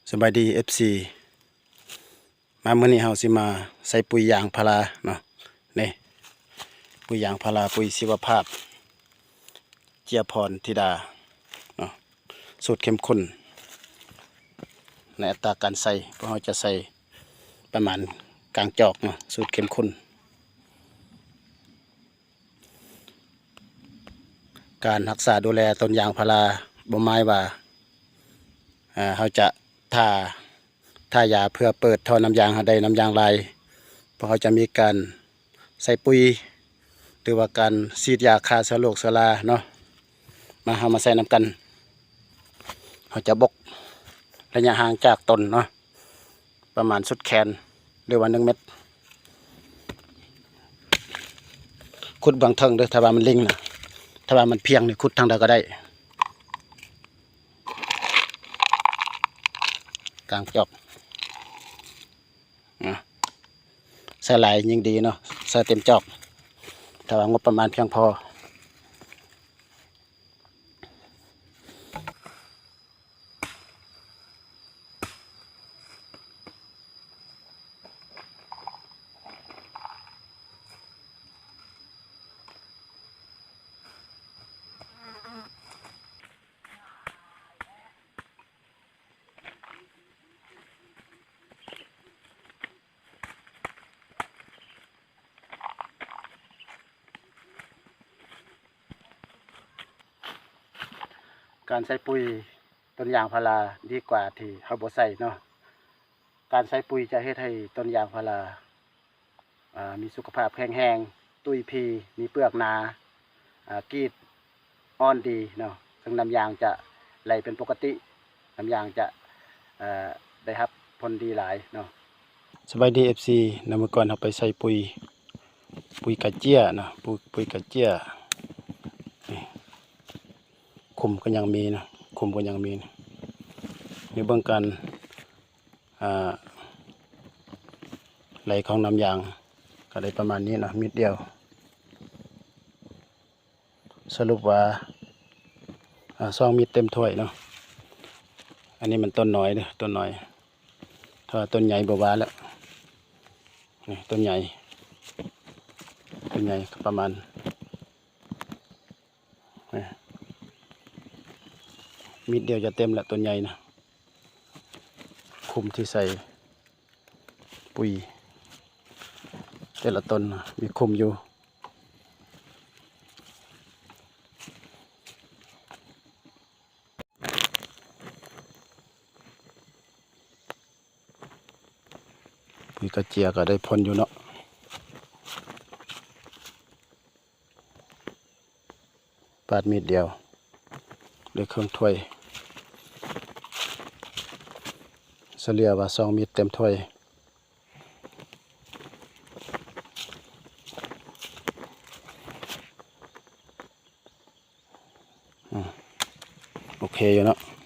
ສະບາຍດີ ເອັຟຊີ ມາມື້ນີ້ເຮົາຊິມາໃສ່ປຸຍຢາງພາລາເນາະ. ນີ້ ປຸຍຢາງພາລາ, ປຸຍຊີວະພາບ ເຈຍພອນທິດາເນາະ, ສູດເຂັ້ມຂຸ້ນ. ໃນອັດຕາການໃສ່ ພວກເຮົາຈະໃສ່ປະມານກາງຈອກເນາະ, ສູດເຂັ້ມຂຸ້ນ. ການຮັກສາດູແລຕົ້ນຢາງພາລາ ບໍ່ໝາຍວ່າ ເອີ ເຮົາຈະທາ ທາຢາເພື່ອເປີດທໍ່ນ້ຳຢາງໃຫ້ໄດ້ນ້ຳຢາງຫຼາຍ, ພວກເຮົາຈະມີການໃສ່ປຸຍ ຫຼືວ່າການສີດຢາຂ້າເຊື້ອໂລກເຊື້ອລາເນາະ. ມາ ເຮົາມາໃສ່ນຳກັນ. ເຮົາຈະບົກໄລຍະຫ່າງຈາກຕົ້ນເນາະ ປະມານສຸດແຂນ ຫຼືວ່າໜຶ່ງແມັດ. ຂຸດເບື້ອງເທິງເດີ້ ຖ້າວ່າມັນລິງນະ, ຖ້າວ່າມັນພຽງນີ້ ຂຸດທາງໃດກໍໄດ້. ກາງຈອກ ນະ ໃສ່ຫຼາຍຍິ່ງດີເນາະ, ໃສ່ເຕັມຈອກ ຖ້າວ່າງົບປະມານພຽງພໍ. ການໃສ່ປຸຍຕົ້ນຢາງພາລາດີກວ່າທີ່ເຮົາບໍ່ໃສ່ເນາະ. ການໃສ່ປຸຍຈະເຮັດໃຫ້ຕົ້ນຢາງພາລາ ອ່າ ມີສຸຂະພາບແຂງແຮງ, ຕຸ້ຍພີ, ມີເປືອກໜາ, ອ່າ ກຣີດອ່ອນດີເນາະ, ເຊິ່ງນ້ຳຢາງຈະໄຫຼເປັນປົກກະຕິ, ນ້ຳຢາງຈະ ເອີ ໄດ້ຮັບຜົນດີຫຼາຍເນາະ. ສະບາຍດີ ເອັຟຊີ ນະ, ມື້ກ່ອນເຮົາໄປໃສ່ປຸຍ ປຸຍກະເຈ້ຍເນາະ, ປຸຍ ປຸຍກະເຈ້ຍ. ນີ້ ຂຸມກໍຍັງມີເນາະ, ຂຸມກໍຍັງມີ. ນີ້ເບິ່ງການ ອ່າ ໄຫຼຂອງນ້ຳຢາງກໍໄດ້ປະມານນີ້ເນາະ, ມິດດຽວ. ສະຫຼຸບວ່າ ອ່າ ສອງມິດເຕັມຖ້ວຍເນາະ. ອັນນີ້ມັນຕົ້ນນ້ອຍເດີ້ ຕົ້ນນ້ອຍ, ຖ້າວ່າຕົ້ນໃຫຍ່ບໍ່ວ່າແລ້ວ. ນີ້ຕົ້ນໃຫຍ່ ຕົ້ນໃຫຍ່ກໍປະມານ ນີ້ ມິດດຽວຈະເຕັມແລ້ວ ຕົ້ນໃຫຍ່ນະ. ຂຸມທີ່ໃສ່ປຸຍແຕ່ລະຕົ້ນມີຂຸມຢູ່. ປຸຍກະເຈ້ຍກໍໄດ້ຜົນຢູ່ເນາະ. ປາດມີດດຽວ ໄດ້ເຄິ່ງຖ້ວຍ, ສະເລ່ຍວ່າສອງມິດເຕັມຖ້ວຍ. ອືມ ໂອເຄຢູ່ເນາະ.